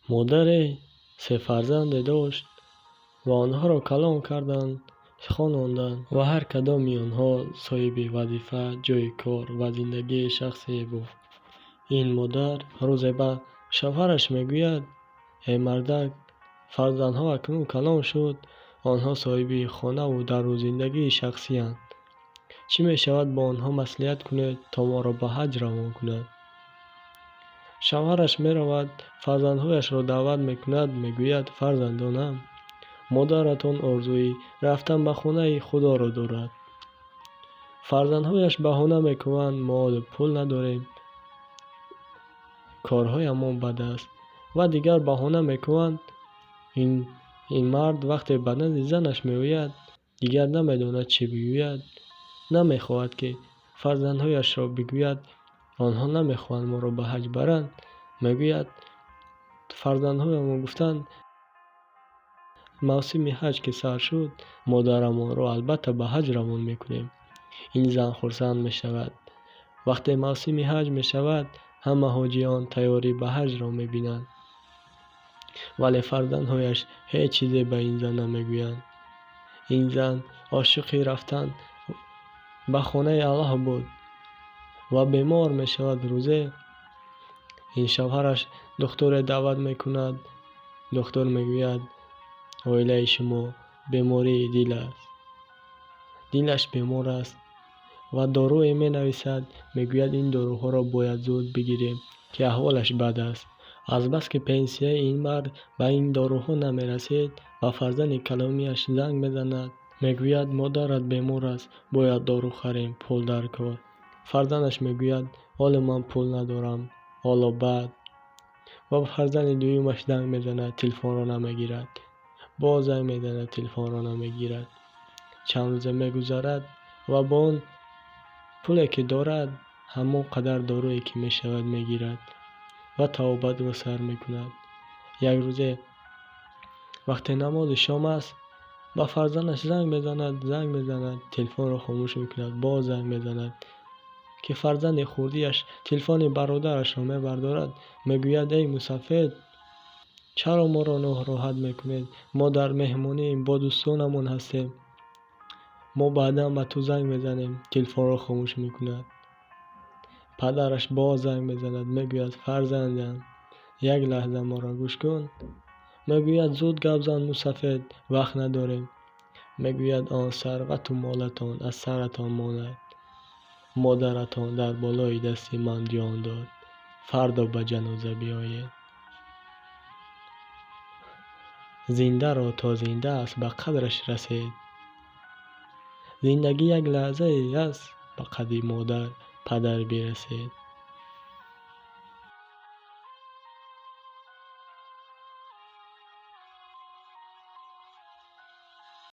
Модаре се фарзанде дошт ва онҳоро калон карданд, хононданд ва ҳар кадоми онҳо соҳиби вазифа, ҷойи кор ва зиндагии шахсие буд. Ин модар рӯзе ба шавҳараш мегӯяд: «Эй мардак, фарзандҳо акнун калон шуд, онҳо соҳиби хонаву дару зиндагии шахсиянд. Чӣ мешавад бо онҳо маслиҳат кунед, то моро ба ҳаҷ равон кунанд?» Шавҳараш меравад, фарзандҳояшро даъват мекунад, мегӯяд: «Фарзандонам, модаратон орзуи рафтан ба хонаи Худоро дорад». Фарзандҳояш баҳона мекунанд: мо пул надорем, корҳоямон бад аст ва дигар баҳона мекунанд. Ин мард вақте ба назди занаш меояд, дигар намедонад чӣ бигӯяд. Намехоҳад, ки фарзандҳояшро бигӯяд, онҳо намехоҳанд моро ба ҳаҷ баранд. Мегӯяд: фарзандҳоямон гуфтанд, мавсими ҳаҷ ки сар шуд, модарамонро албатта ба ҳаҷ равон мекунем. Ин зан хурсанд мешавад. Вақте мавсими ҳаҷ мешавад, ҳама ҳоҷиён тайёрӣ ба ҳаҷро мебинанд. Вале фарзандҳояш ҳеҷ чизе ба ин зан намегӯянд. Ин зан ошиқи рафтан ба хонаи Аллоҳ буд ва бемор мешавад рӯзе. Ин шавҳараш духтуре даъват мекунад. Духтур мегӯяд: оилаи шумо бемории дил аст. Дилаш бемор аст ва доруе менависад. Мегӯяд, ин доруҳоро бояд зуд бигирем, ки аҳволаш бад аст. Азбаски пенсияи ин мард ба ин доруҳо намерасид, ба фарзанди каломияш занг мезанад. Мегӯяд, модарат бемор аст, бояд дору харем, пул дар кор. Фарзандаш мегӯяд, ҳоло ман пул надорам, ҳоло баъд. Ва ба фарзанди дуюмаш занг мезанад, телефонро намегирад. Боз занг мезанад, телефонро намегирад. Чанд рӯзе мегузарад ва бо он пуле ки дорад, ҳамон қадар доруе ки мешавад мегирад ва тавобатро сар мекунад. Як рӯзе вақте намози шом аст, ба фарзандаш занг мезанад, занг мезанад, телефонро хомӯш мекунад, боз занг мезанад, ки фарзанди хурдиаш телефони бародарашро мебардорад, мегӯяд: эй мусаффед, чаро моро нороҳат мекунед? Мо дар меҳмонием, бо дӯстонамон ҳастем. Мо баъдан ба ту занг мезанем. Телефонро хомӯш мекунад. Падараш боз занг мезанад, мегӯяд: фарзандам, як лаҳза моро гӯш кун. Мегӯяд: зуд гап зан мусаффед, вақт надорем. Мегӯяд: он сарвату молатон аз саратон монад. Модаратон дар болои дасти ман ҷон дод. Фардо ба ҷаноза биёед. Зиндаро то зинда аст ба қадраш расед. Зиндагӣ як лаҳзае аст, ба қадри модар, падар бирасед.